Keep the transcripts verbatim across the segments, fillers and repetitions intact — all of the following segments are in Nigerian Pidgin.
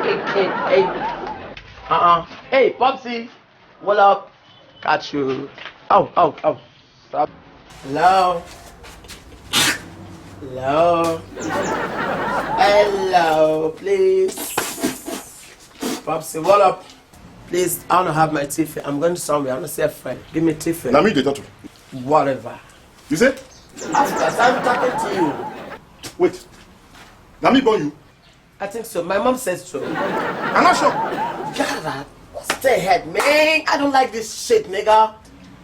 Hey, hey, hey. Uh-uh. Hey, Popsy. What up? Catch you. Oh, oh, oh. Stop. Hello. Hello. Hello, please. Popsy, what up? Please, I wanna have my tea. I'm going somewhere. I wanna see a friend. Give me tea. Now me the daughter. Whatever. You say? Of course, I'm talking to you. Wait. Now me born you. I think so. My mom says so. I'm not sure. God, what's the head, man? I don't like this shit, nigga.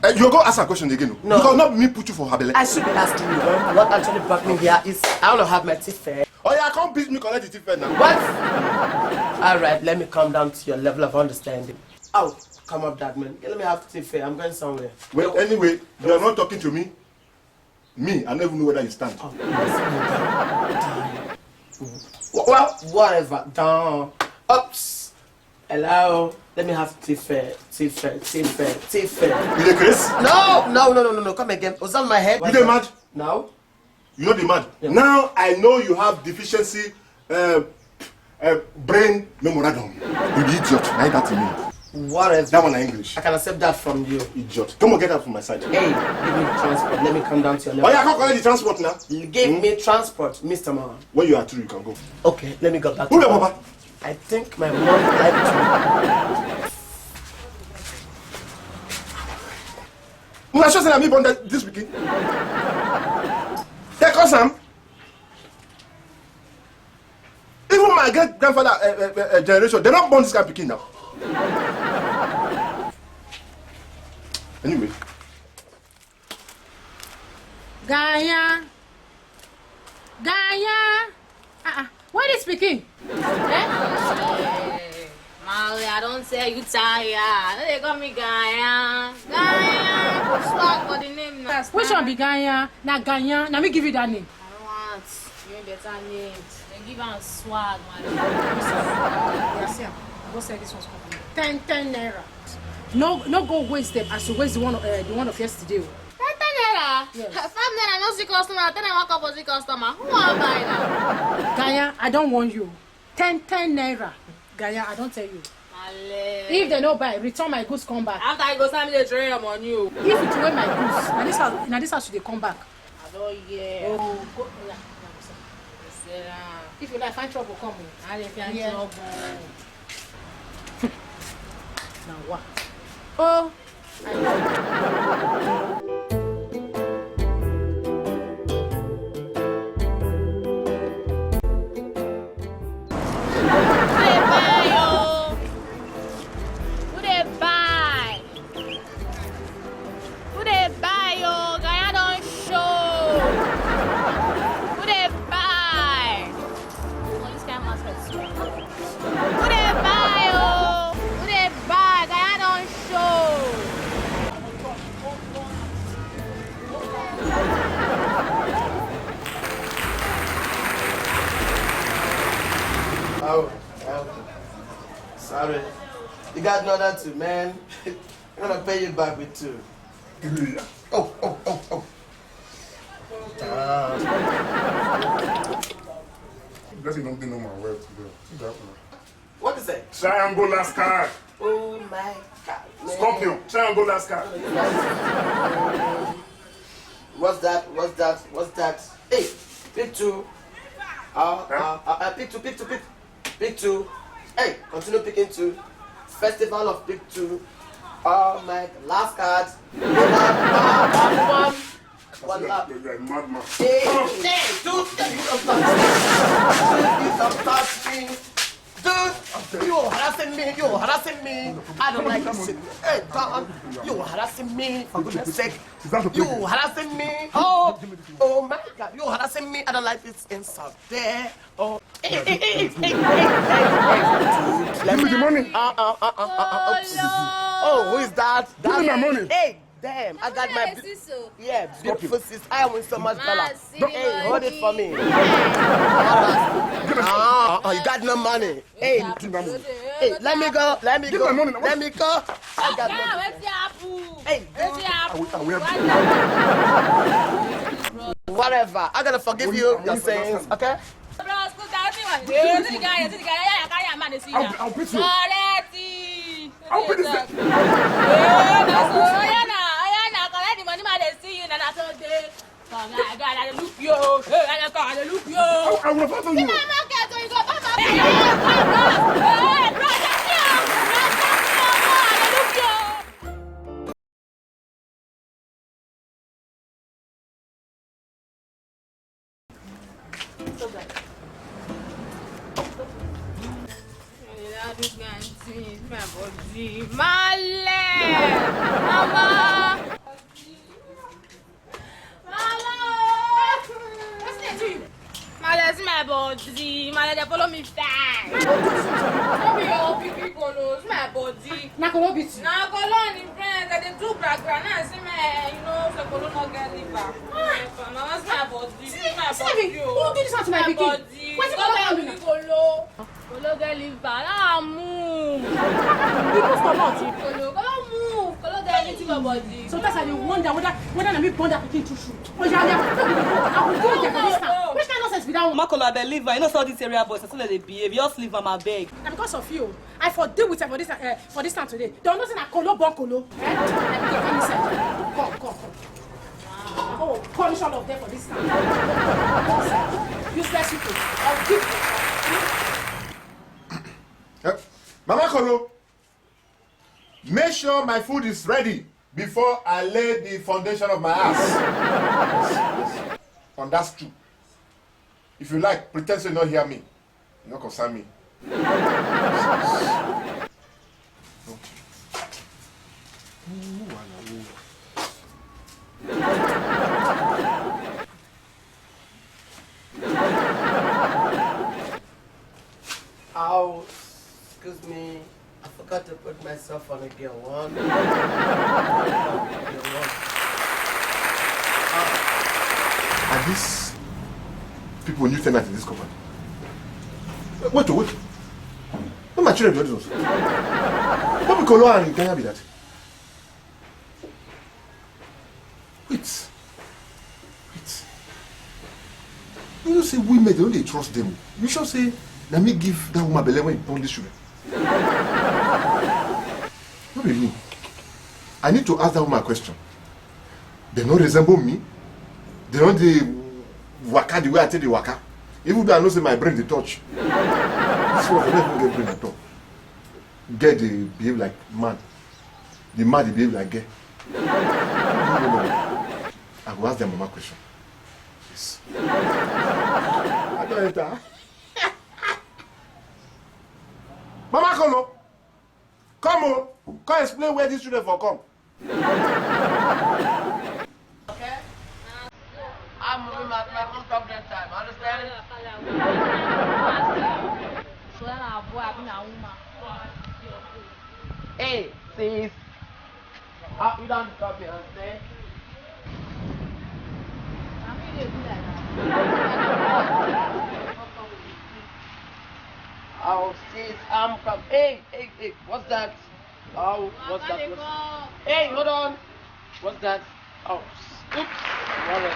Uh, you go ask a question again. No. Because not me put you for her belle. I should be asking you, well, what actually brought me here is I don't have my teeth. Oh yeah, come beat me, collect the teeth now. What? All right, let me come down to your level of understanding. Oh, come up, that man. Let me have teeth. I'm going somewhere. Well, anyway, you are not talking to me. Me, I don't even know whether you stand. Well, whatever. Down. Oops. Hello. Let me have teeth. Teeth. Teeth. Teeth. You the Chris? No, no, no, no, no, no. Come again. Was that my head? You the mad? No. You know the mad? Yeah. Now I know you have deficiency uh, uh, brain memorandum. You be idiot. Like that to me. Whatever. That one na English. I can accept that from you. Idiot. Come on, get out from my side. Hey, give me transport. Let me come down to your level. Oh yeah, come collect the transport now. Give me transport, Mister Man. When you are through, you can go. Okay, let me go back. Who your papa? I think my mom liked you. Una sure say na me born that, this pikin? They cause am. Even my great grandfather uh, uh, uh, generation, they don't born this kind of pikin now. Anyway. Ganya. Ganya. Ah, ah. Where this pikin? Eh? Maui, I don't tell you tire. No, they call me Ganya. Ganya. Put swag for the name now. Which one be Ganya? Na Ganya. Na me give you that name. I don't want. Give me better name. They give am swag, man. Yeah, see am. Go sell this one for me. Ten, ten naira. No, no go waste them as you waste the one, uh, the one of yesterday. Oh. Ten, ten naira. Yes. Five naira no see customer. Ten naira come for see customer. Who wan buy now? Ganya, I don't want you. Ten, ten naira. Ganya, I don't tell you. Ale. If they no buy, return my goods, come back. After you go send me the tray your money o. If you throw my goods, na this house, na this house you dey come back. I don hear. Oh, go. Yeah, yeah, go sell. Sera. If you like, find trouble, come. Oh. I dey find Yeah. Trouble. Now what? Oh. Who dey buy o? Who dey buy? Who dey buy o? Ganya don show. Who dey buy? Oh, this kind mask. Who dey buy o? Who dey buy? Ganya don show. Oh, oh. Sorry. You got another two, man. I'm gonna pay you back with two. Oh, oh, oh, oh. Ah. Blessing don't do no more well today. See that one. What is that? Triangle last card. Oh my God, man. Scorpion. Triangle last card. What's that? What's that? What's that? Hey, pick two. Uh, uh, uh, uh, pick two, pick two, pick, pick two. Hey, continue picking two. Festival of pick two. Oh my, last card. One, one, one. One lap. You're, you're a madman. Hey, hey, dude, you don't touch me. Dude, you don't touch me. Dude, you harassing me, you harassing me. I don't like this shit. Hey, God, you harassing me, for goodness sake. Is that okay? You harassing me. Oh, oh my God, you harassing me. I don't like this insult there. Oh, hey, hey, hey, hey, hey, hey, hey, hey, dude. Give me the money. Uh, uh, uh, uh, uh, uh, oops. Oh, who is that? Give me my money. Hey, damn, I got my. Be- yeah, beautiful sis. I want so much dollar. Hey, hold it for me. Uh, uh, uh, you got no money. Hey, hey, let me go. Let me Give go. my money now. Let me go. I got no. Wetin happen? Hey, Wetin happen? I will, I will. Whatever. I'm gonna forgive you your sins, okay? Bros, put down the one. Wetin the guy, wetin the guy, yeah, yeah, yeah. Man dey see you. I'll beat you. Correct. I'll beat you. Oya na, oya na, collect the money, man dey see you na, na so dey. Come here, girl, I dey look you. Hey, I dey look you. I will fight for you. Hey, hey, hey, hey, hey, brother, brother, I dey look you. This kind thing, my body. Male! Mama! Mama! Wetin dey do you? Male, see my body. Male, dey follow me fast. No be your pipi kolo, see my body. Na kolo beat you. Na kolo and im friends, I dey do gra gra now, see me, you know, say kolo no get liver. Mama, see my body, see my body o. Who do this one to my pikin? Wetin kolo wan do now? Kolo get liver, ah, move. You move comot. Kolo, kolo move. Kolo get anything for body. Sometimes I dey wonder whether, whether na me born that pikin true true. Oya, oya, make we dey go. I go deal with you for this town. Which kind nonsense be that one? Makolo, abeg leave her. You know say all these area boys, na so dem dey behave. Just leave am, abeg. Na because of you, I for deal with her for this, eh, for this town today. Dem know say na kolo born kolo. Eh? Na me dey come inside. Come, come, come. Oh, punish all of them for this town. Useless people. I'll give you. Eh, Mama Kolo, make sure my food is ready before I lay the foundation of my ass. Yes, yes. On that stoop. If you like, pretend say you no hear me. You no concern me. Ow, excuse me. I forgot to put myself on a gear one. Gear one. Are these people new tenants in this compound? Wait, wait. No, my children, be all those ones. No be Kolo and Kenya be that. Wait. Wait. You know say women, they no dey trust them. You sure say na me give that woman belle when you born this children? No be me. I need to ask that woman a question. They no resemble me. They no dey waka the way I take dey waka. Even though I know say my brain dey touch. This one, they no even get brain at all. Girl dey behave like man. The man dey behave like girl. I go ask them mama question. Yes. I don enter. Mama Kolo, come o, come explain where these children for come. Okay? I'm moving my, my own problem time, understand? So na boy abi na woman? Hey, sis. Ah, you don't stop me and say. Na me dey do like that. Oh, sis, I'm from. Hey, hey, hey, what's that? Oh, what's that? What's... Hey, hold on. What's that? Oh, oops. Whatever.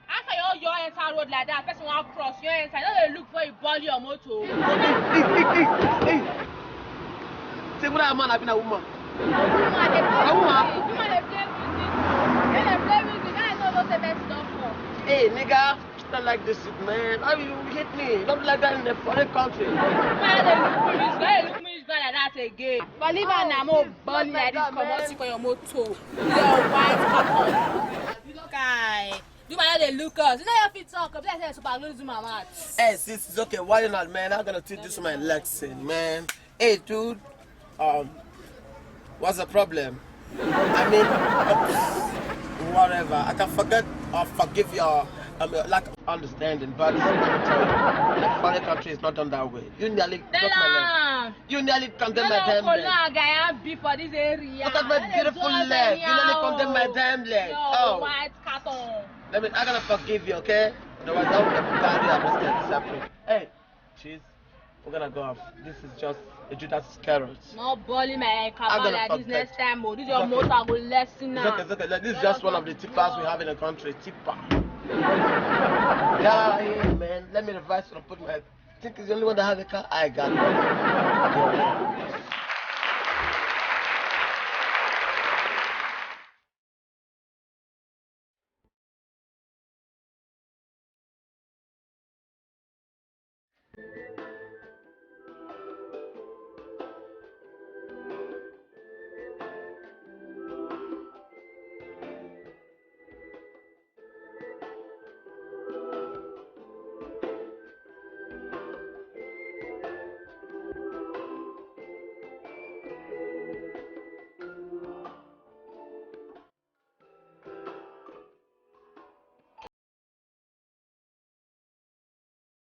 How can you, you enter road like that? Person wan cross, you enter. You no dey look before you ball your motor. Hey, hey, hey, hey, hey. Say whether a man abi na woman. Na woman dey play music. Woman dey play music. When dem play music, I no know say person don fall. Hey, nigga, I don't like this shit, man. How you hit me? Don't like that in a foreign country. Why you dey look me this way? Why you look me this way like that again? But leave am na, mo ball you like this, comot for your motor. Your white carton. You look guy. You might not dey look us. You know you fit talk. Be like say super glue do my mouth. Hey, sis, it's okay. Why not, man? I'm gonna teach this my lesson, man. Hey, dude. Um, what's the problem? I mean, oops, whatever. I can forget or forgive your, um, your lack of understanding, but let me tell you, the foreign country is not done that way. You nearly broke my leg. You nearly condemned my damn leg. Look at my beautiful leg. You nearly condemned my damn leg. Oh. White carton. I mean, I'm gonna forgive you, okay? Otherwise, I will get bad. I'm just gonna disapprove. Hey, cheese. We're gonna go off. This is just a Judas Iscariot. No bully my head, I'm Kabala, gonna this forget. next time, oh, this It's your okay. motor go lesson It's now. okay, it's okay. This is just one of the tippers we have in the country. Tipper. Yeah, yeah, man. Let me revise and put my. I think it's the only one that has a car. I got it.